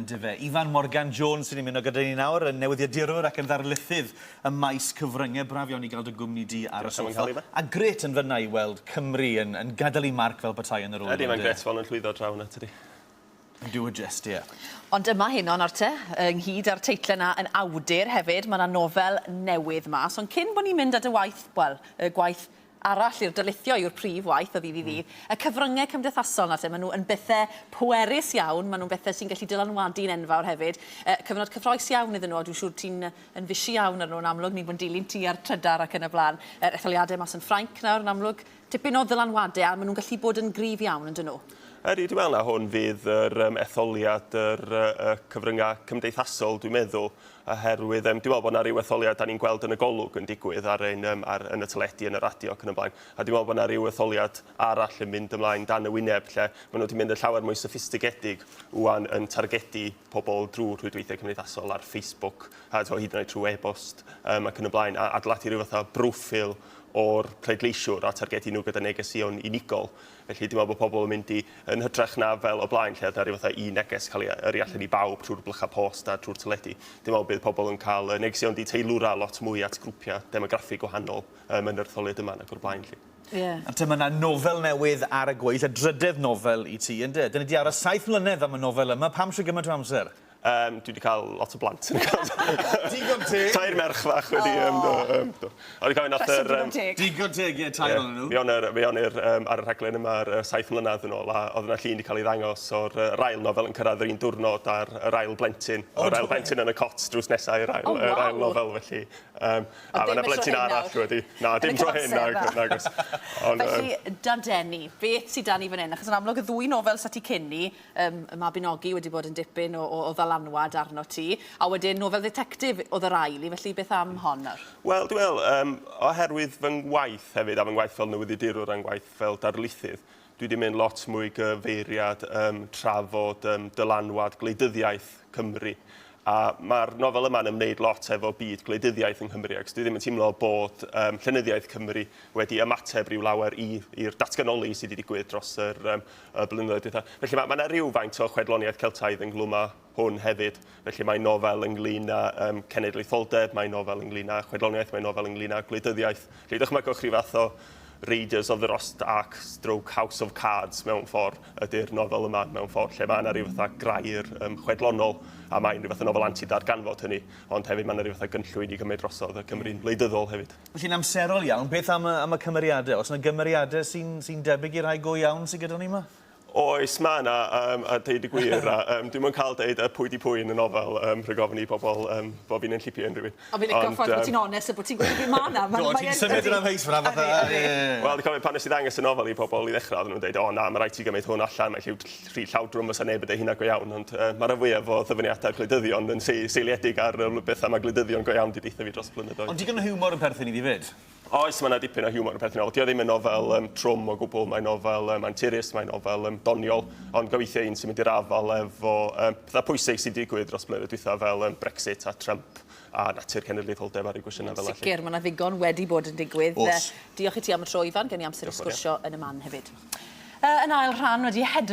Yndyfe. Ifan Morgan Jones sy'n ymuno gyda ni nawr, yn newyddiadurwr ac yn ddarlithydd ym maes cyfryngau. Braf iawn i gael dy gwmni di ar y soffa. A grêt yn fynna i weld Cymru yn, yn gadael ei marc fel petai yn yr ŵyl. Ydy, mae'n grêt fel yn llwyddo draw yna, tydi. Yn dyw e jest, ie. Ond yma heno nawr te, ynghyd â'r teitle 'na yn awdur hefyd, mae 'na nofel newydd mas. Ond cyn bod ni'n mynd at y waith, wel, y gwaith arall i'r darlithio yw'r prif waith o ddydd i ddydd, y cyfryngau cymdeithasol nawr te, maen nhw yn bethau pwerus iawn, maen nhw'n bethau sy'n gallu dylanwadu'n enfawr hefyd. Cyfnod cyffroes iawn iddyn nhw, a dwi'n siŵr ti'n yn fishi iawn arnyn nhw yn amlwg, ni'n bod yn dilyn ti ar Trydar ac yn y blaen. Yr etholiadau mas yn Ffrainc nawr yn amlwg, tipyn o ddylanwadau a maen nhw'n gallu bod yn gryf iawn yn dyn nhw. Ydy, dwi'n meddwl na hwn fydd yr um, etholiad yr uh, cyfryngau cymdeithasol, dwi'n meddwl, oherwydd um, dwi'n meddwl bod yna rhyw etholiad da ni'n gweld yn y golwg yn digwydd ar ein, um, ar, yn y teledu, yn y radio ac yn y blaen. A dwi'n meddwl bod yna rhyw etholiad arall yn mynd ymlaen dan y wyneb lle maen nhw wedi mynd yn llawer mwy soffistigedig ŵan yn targedu pobl drwy rhwydweithiau cymdeithasol ar Facebook a hyd yn oed trwy e-bost um, ac yn y blaen, a adeiladu rhyw fath o broffil o'r pleidleisiwr a targedu nhw gyda negeseuon unigol. Felly dwi'n meddwl bod pobl yn mynd i, yn hytrach na fel o blaen lle oedd 'na ryw fatha un neges cael ei yrru allan i bawb trwy'r blychau post a trwy'r teledu, dwi'n meddwl bydd pobl yn cael negeseuon 'di teilwra lot mwy at grwpiau demograffig gwahanol um, yn yr etholiad yma nag o'r blaen 'lly. Ie. Nawr te, mae 'na nofel newydd ar y gweill, y drydedd nofel i ti, ynde? Dyn ni 'di aros saith mlynedd am y nofel yma, pam shwd gymaint o amser? Yym, dwi 'di cael lot o blant. Digon teg! Tair merch fach wedi yym do yym do. O'n i'n cofio nath yr yym... Rheswm digon teg. Digon teg, ie, tair ohonyn nhw. Mi o'n yr mi o'n i'r yym ar y rhaglen yma ar yy saith mlynedd yn ôl a o'dd yna llun 'di cael ei ddangos o'r yy yr ail nofel yn cyrraedd yr un diwrnod a'r yr ail blentyn. O'dd yr ail blentyn yn y cot drws nesa i'r ail yr ail nofel felly yym a ma' 'na blentyn arall wedi... Na, dim tro hyn nag nagos. Ond yym... Felly, Dadeni, beth sy 'da ni fan 'yn? Achos yn amlwg y ddwy nofel sy 'da ti cyn 'ny, Yym, y Mabinogi wedi bod yn dipyn o, o, o ddylanwad arno ti, a wedyn nofel dditectif oedd yr ail i, felly beth am hon nawr? Wel, dwi'n meddwl, yym, oherwydd fy ngwaith hefyd, a fy ngwaith fel newyddiadurwr a'n ngwaith fel darlithydd, dwi 'di mynd lot mwy gyfeiriad yym trafod yym dylanwad gwleidyddiaeth Cymru. A mae'r nofel yma'n ymwneud lot efo byd gwleidyddiaeth yng Nghymru, ac dwi ddim yn teimlo bod um, llenyddiaeth Cymru wedi ymateb rhyw lawer i'r datganoli sydd wedi digwydd dros yr, um, y blynyddoedd dwytha. Felly mae, mae yna rhywfaint o chwedloniaeth Celtaidd ynghlwm â hwn hefyd. Felly mae'n nofel ynglyn â um, cenedlaetholdeb, mae'n nofel ynglyn â chwedloniaeth, mae'n nofel ynglyn â gwleidyddiaeth. Felly dychmygwch rhyw fath o Raiders of the Lost Ark stroke House of Cards mewn ffordd ydy'r nofel yma mewn ffordd lle mae yna rhyw fatha grair um, chwedlonol a mae'n rhyw fath o nofel anti-darganfod hynny ond hefyd mae yna rhyw fatha gynllwyn i gymryd drosodd y Cymru'n wleidyddol hefyd. Felly'n amserol iawn, beth am y, am y cymeriadau? Oes yna gymeriadau sy'n sy debyg i rai go iawn sydd gyda ni yma? Oes, mae 'na, yym, a deud y gwir, a yym, dwi'm yn cael deud yy pwy 'di pwy yn y nofel, yym, rhag ofn i bobl yym, bo' fi'n enllipu unrhyw un. Ond fi'n lico'r ffordd bod ti'n onest a bod ti'n gweud ma' 'na. Do, ti'n symud yn amheus fan'na fatha ie ie ie. Wel, dwi'n cofio pan nes i ddangos y nofel i pobl i ddechrau, oedden nhw'n deud, o na, ma' raid ti gymryd hwn allan, mae'n lliw rhy llawdrwm, fysa neb yn deud hynna go iawn, ond yy ma' rhan fwyaf o ddyfyniadau gwleidyddion yn seiliedig ar y bethau ma' gwleidyddion go iawn 'di deutha fi dros y blynyddoedd. Ond digon o hiwmor yn perthyn iddi 'fyd? Oes, mae 'na dipyn o hiwmor yn perthyn i 'Dio ddim yn nofel um, trwm o gwbl, mae'n nofel um, anturus, mae'n nofel um, doniol, ond gobeithio un sy'n mynd i'r afael efo um, pethau pwysig sy'n digwydd dros blynyddoedd dwytha fel um, Brexit a Trump a natur cenedlaetholdeb a rhyw gwestiynau fel 'na. Sicr, mae 'na ddigon wedi bod yn digwydd. Oes. Diolch i ti am y tro, Ifan. Gen i amser i sgwrsio yn y man hefyd. Yn ail rhan wedi hedfan.